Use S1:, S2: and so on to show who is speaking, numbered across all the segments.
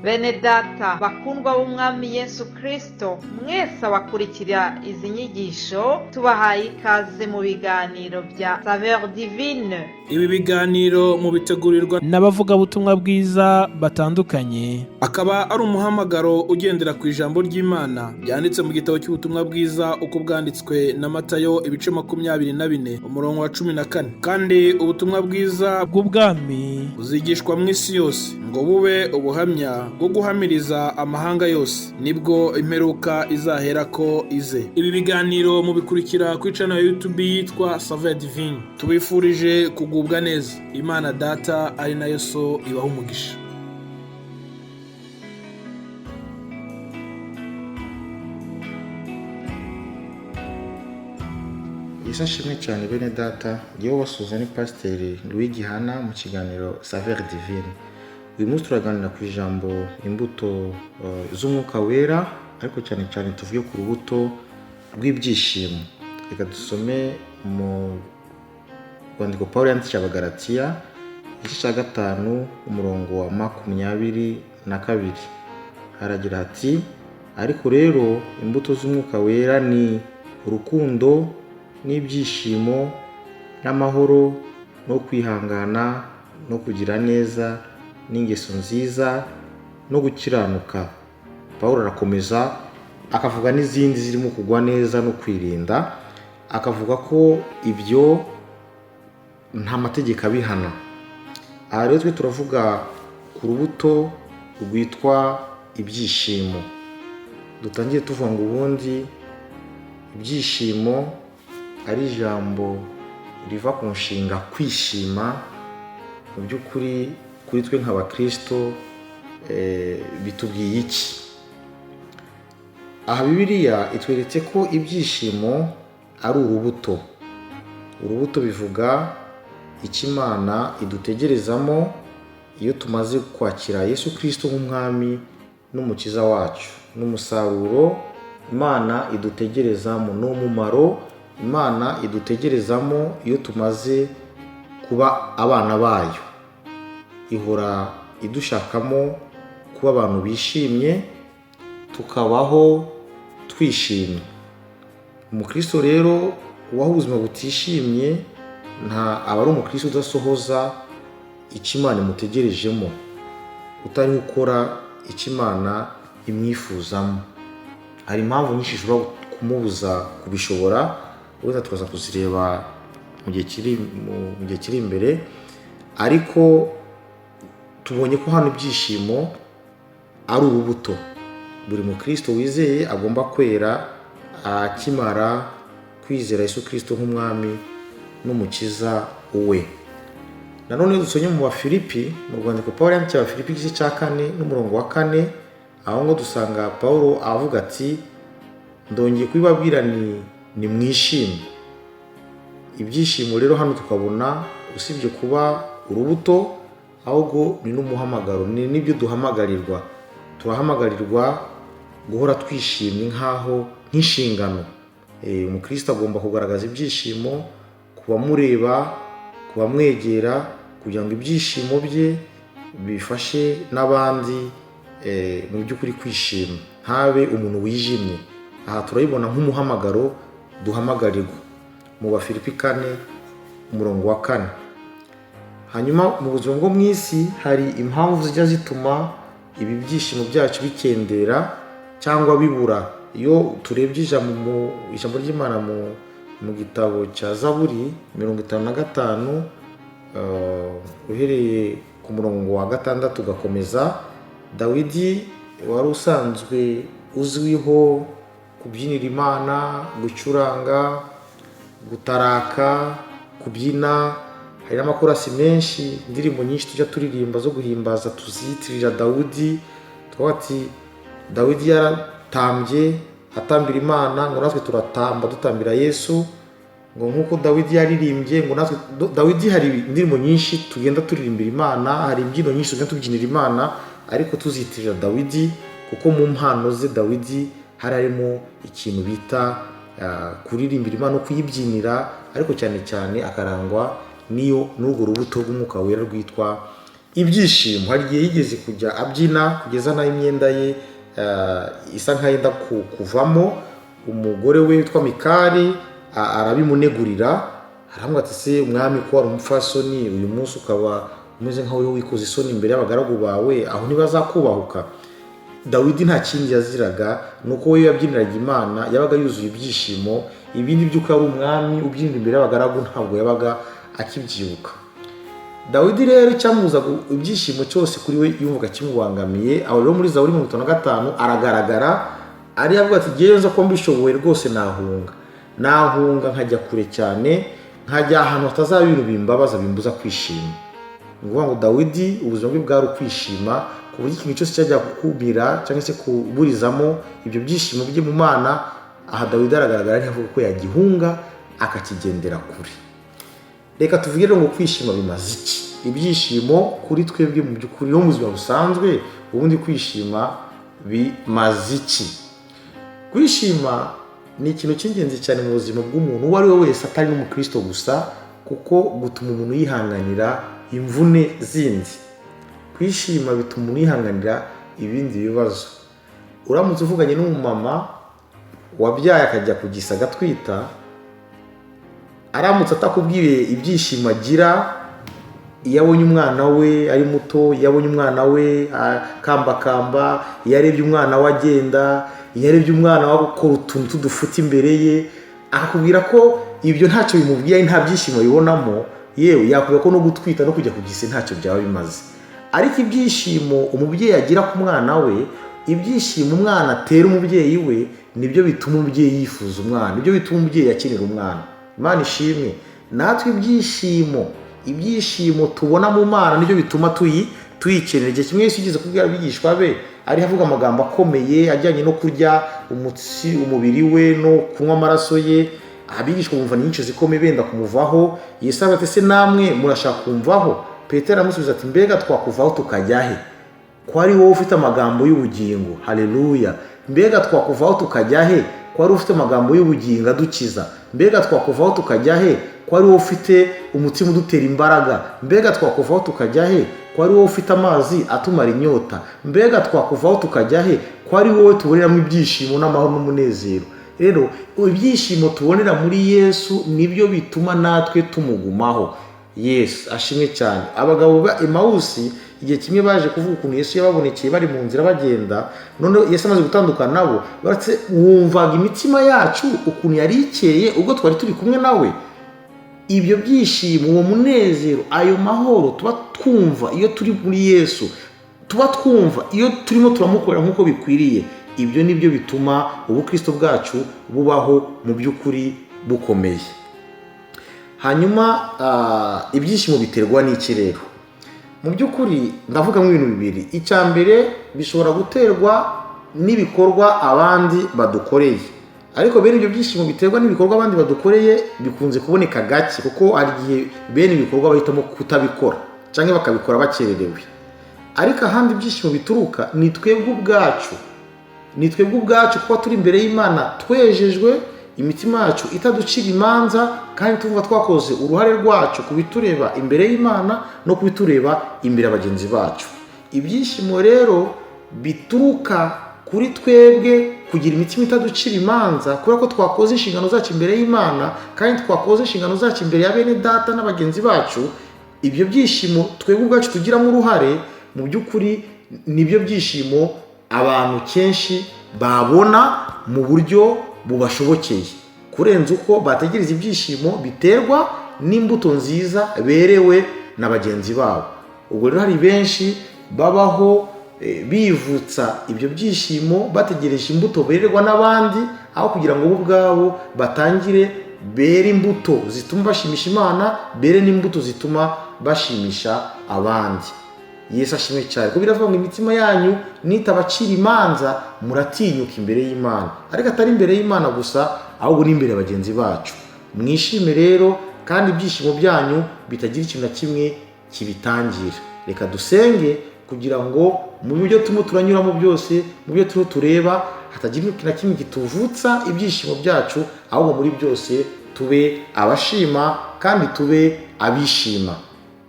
S1: Bene data bakundwa b'Umwami Yesu Kristo, mwese abakurikira izi nyigisho, tubahaye ikaze mu biganiro bya Saveur Divine.
S2: Ibi biganiro mubitegurirwa
S3: n'abavugabutumwa bwiza batandukanye,
S2: akaba ari umuhamagaro ugendera ku ijambo ry'Imana ryanditse mu gitabo cy'ubutumwa bwiza uko bwanditswe na Matayo, ibice 24, umurongo wa 14. Kandi ubutumwa bwiza
S3: bw'ubwami
S2: buzigishwa mu isi yose ngo bube ubuhamya bwo guhamiriza amahanga yose, nibwo imperuka izaherako ize. Ibi biganiro mubikurikira kuri channel ya YouTube yitwa Saveur Divine. Tubifurije kugubwa neza. Imana Data ari nayo So ibaha umugisha.
S4: Yesu ashimwe cyane, bene data. Ngewe basuhuza ni Pasiteri Louis Gihana mu kiganiro Saveur Divine. Uyu munsi turaganira ku ijambo imbuto z'Umwuka Wera, ariko cyane cyane tuvuge ku rubuto rw'ibyishimo. Reka dusome mu rwandiko Paul yandikiye Abagalatiya, igice cya 5, umurongo wa 22. Haragira hati: "Ariko rero imbuto z'Umwuka Wera ni urukundo n'ibyishimo n'amahoro no kwihangana no kugira neza n'ingeso nziza no gukiranuka." Paul arakomeza akavuga n'izindi zirimo kugwa neza no kwirinda, akavuga ko ibyo nta mategeko abihana. Aha rero twe turavuga ku rubuto rwitwa ibyishimo. Dutangiye tuvuga ngo ubundi ibyishimo ari ijambo riva ku nshinga kwishima. Mu by'ukuri kuri twe nk'abakristo bitubwiye iki? Aha Bibiliya itweretse ko ibyishimo ari urubuto. Urubuto bivuga icyo Imana idutegerezamo iyo tumaze kwakira Yesu Kristo nk'Umwami n'Umukiza wacu. Ni umusaruro Imana idutegerezamo, ni umumaro Imana idutegerezamo iyo tumaze kuba abana bayo. Ihora idushakamo kuba abantu bishimye, tukabaho twishimye. Umukristo rero ubaho ubuzima butishimye nta aba ari umukristo udasohoza icyo Imana imutegerejemo, utari gukora icyo Imana imwifuzamo. Hari impamvu nyinshi zishobora kumubuza kubishobora, wenda tukaza kuzireba mu gihe kiri imbere, ariko tubonye ko hano ibyishimo ari urubuto buri mukristo wizeye agomba kwera akimara kwizera Yesu Kristo nk'Umwami n'Umukiza we. Nanone iyo dusomye mu Bafilipi, mu rwandiko Paul yandikiye Abafilipi, igice cya 4 n'umurongo wa 4, aho ngo dusanga Paul avuga ati: "Ndongeye kubibabwira ni mwishime." Ibyishimo rero hano tukabona usibye kuba urubuto, ahubwo ni n'umuhamagaro, ni n'ibyo duhamagarirwa. Turahamagarirwa guhora twishimye nk'aho nk'inshingano. Umukristo agomba kugaragaza ibyishimo ku bamureba, ku bamwegera, kugira ngo ibyishimo bye bifashe n'abandi mu by'ukuri kwishima, ntabe umuntu wijimye. Aha turabibona nk'umuhamagaro duhamagarirwa mu Bafilipi 4, umurongo wa 4. Hanyuma mu buzima bwo mu isi hari impamvu zijya zituma ibi byishimo byacu bikendera cyangwa bibura. Iyo turebye ijambo ry'Imana mu gitabo cya Zaburi 55, uhereye ku murongo wa 6 ugakomeza, Dawidi wari usanzwe uzwiho kubyinira Imana, gucuranga, gutaraka, kubyina, hari n'amakorasi menshi, indirimbo nyinshi tujya turirimba zo guhimbaza tuziyitirira Dawidi. Tukavuga ati Dawidi yaratambye atambira Imana, ngo natwe turatamba dutambira Yesu, ngo nk'uko Dawidi yaririmbye, ngo natwe Dawidi. Hari indirimbo nyinshi tugenda turirimbira Imana, hari imbyino nyinshi tugenda tubyinira Imana, ariko tuzitirira Dawidi, kuko mu mpano ze Dawidi hari harimo ikintu bita kuririmbira Imana no kuyibyinira, ariko cyane cyane akarangwa n'iyo n'urwo rubuto rw'Umwuka Wera rwitwa Ibyishimo, hari igihe yigeze kujya abyina kugeza n'aho imyenda ye isa nk'ayenda kuvamo. Umugore we witwa Mikari arabimunegurira, aramubwira ati: "Se umwami, ko wari umupfasoni, uyu munsi ukaba umeze nk'aho wikoze isoni imbere y'abagaragu bawe, aho ntibazakubahuka?" Dawidi nta kindi yaziraga, ni uko we yabyiniraga Imana, yabaga yuzuye ibyishimo. Ibindi by'uko yari umwami ubyinira imbere y'abagaragu ntabwo yabaga akibyibuka. Dawidi rero icyamubuzaga ibyishimo cyose kuri we yumvaga kimubangamiye. Aho rero muri Zaburi 55 aragaragara ari avuga ati: "Ngewe nza ko mbishoboye rwose nahunga, nahunga nkajya kure cyane, nkajya ahantu hatazaba ibintu bimbabaza, bimbuza kwishima." Ni ukuvuga ngo Dawidi ubuzima bwe bwari ukwishima, ku buryo ikintu cyose cyajya gukumira cyangwa se kuburizamo ibyo byishimo bye mu Mana, aha Dawidi aragaragara ntiyavuga ko yagihunga akakigendera kure. Reka tuvuge rero ngo kwishima bimaze iki? Ibyishimo kuri twebwe mu by'ukuri no mu buzima busanzwe, ubundi kwishima bimaze iki? Kwishima ni ikintu cy'ingenzi cyane mu buzima bw'umuntu uwo ari we wese, atari n'umukristo gusa, kuko gutuma umuntu yihanganira imvune zindi. Kwishima bituma umuntu yihanganira ibindi bibazo. Uramutse uvuganye n'umumama wabyaye akajya ku gisa agatwita, aramutse atakubwiye ibyishimo agira iyo abonye umwana we ari muto, iyo abonye umwana we akambakamba, iyo arebye umwana we agenda, iyo arebye umwana we akora utuntu tw'udufuti imbere ye, akakubwira ko ibyo ntacyo bimubwiye, nta byishimo bibonamo, yewe yakubwira ko no gutwita no kujya ku gise ntacyo byaba bimaze. Ariko ibyishimo umubyeyi agira ku mwana we, ibyishimo umwana atera umubyeyi we, nibyo bituma umubyeyi yifuza umwana, nibyo bituma umubyeyi akenera umwana. Imana ishimwe. Natwe ibyishimo tubona mu Mana nibyo bituma tuyikenera. Igihe kimwe Yesu yigeze kubwira abigishwa be, ariho avuga amagambo akomeye ajyanye no kurya umutsi umubiri we no kunywa amaraso ye, abigishwa bumva ni nyinshi zikomeye, benda kumuvaho. Yesu aravuga ati: "Se namwe murashaka kumvaho?" Petero aramusubiza ati: "Mbega twakuvaho tukajya he, ko ari wowe ufite amagambo y'ubugingo?" Haleluya! Mbega twakuvaho tukajya he, ko ari ufite amagambo y'ubugingo adukiza? Mbega twakuvaho tukajya he, ko ari wowe ufite umutima udutera imbaraga? Mbega twakuvaho tukajya he, ko ari wowe ufite amazi atumara inyota? Mbega twakuvaho tukajya he, ko ari wowe tuboneramo ibyishimo n'amahoro n'umunezero? Rero ibyishimo tubonera muri Yesu nibyo bituma natwe tumugumaho. Yesu ashimwe cyane. Abagabo ba Emawusi igihe kimwe baje kuvuga ukuntu Yesu yababonekeye bari mu nzira bagenda. Noneho Yesu amaze gutandukana nabo, baratse wumvaga imitima yacu ukuntu yari ikeye ubwo twari turi kumwe nawe. Ibyo byishimo, uwo munezero, ayo mahoro tuba twumva iyo turi muri Yesu, tuba twumva iyo turimo turamukorera nk'uko bikwiriye, ibyo ni byo bituma ubukristo bwacu bubaho mu by'ukuri bukomeye. Hanyuma ibyishimo biterwa n'iki rero? Mu by'ukuri ndavugamo ibintu bibiri. Icya mbere, bishobora guterwa n'ibikorwa abandi badukoreye, ariko bene ibyo byishimo biterwa n'ibikorwa abandi badukoreye bikunze kuboneka gake, kuko hari igihe bene ibikorwa bahitamo kutabikora cyangwa bakabikora bakererewe. Ariko ahandi ibyishimo bituruka ni twebwe ubwacu, ni twebwe ubwacu kuba turi imbere y'Imana twejejwe, imitima yacu itaducira imanza, kandi tumva twakoze uruhare rwacu ku bitureba imbere y'Imana no ku bitureba imbere ya bagenzi bacu. Ibyishimo rero bituruka kuri twebwe kugira imitima itaducira imanza kubera ko twakoze inshingano zacu imbere y'Imana kandi twakoze inshingano zacu imbere ya bene data n'abagenzi bacu, ibyo byishimo twebwe ubwacu tugiramo uruhare, mu by'ukuri nibyo byishimo abantu kenshi babona mu buryo bubashobokeye kurenza uko bategereza ibyishimo biterwa n'imbuto nziza berewe na bagenzi babo. Ubwo rero hari benshi babaho bivutsa ibyo byishimo bategereje imbuto bererwa n'abandi, aho kugira ngo bo ubwabo batangire bere imbuto zituma bashimisha Imana, bere n'imbuto zituma bashimisha abandi. Yesu ashimwe cyane. Kuko biravuga ngo imitima yanyu nitabacira imanza muratinyuka imbere y'Imana, ariko atari imbere y'Imana gusa, ahubwo n'imbere ya bagenzi bacu. Mwishime rero, kandi ibyishimo byanyu bitagira ikintu na kimwe kibitangira. Reka dusenge kugira ngo mu byo turimo turanyuramo byose, mu byo turimo tureba, hatagira ikintu na kimwe kituvutsa ibyishimo byacu, ahubwo muri byose tube abashima kandi tube abishima.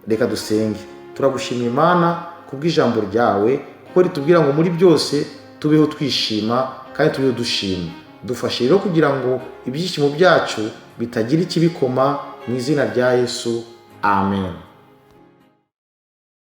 S4: Reka dusenge. Turagushimira, Imana, kubw'ijambo ryawe, kuko ritubwira ngo muri byose tubeho twishima kandi tubeho dushima. Dufashe rero kugira ngo ibyishimo byacu bitagira ikibikoma, mu izina rya Yesu, amen.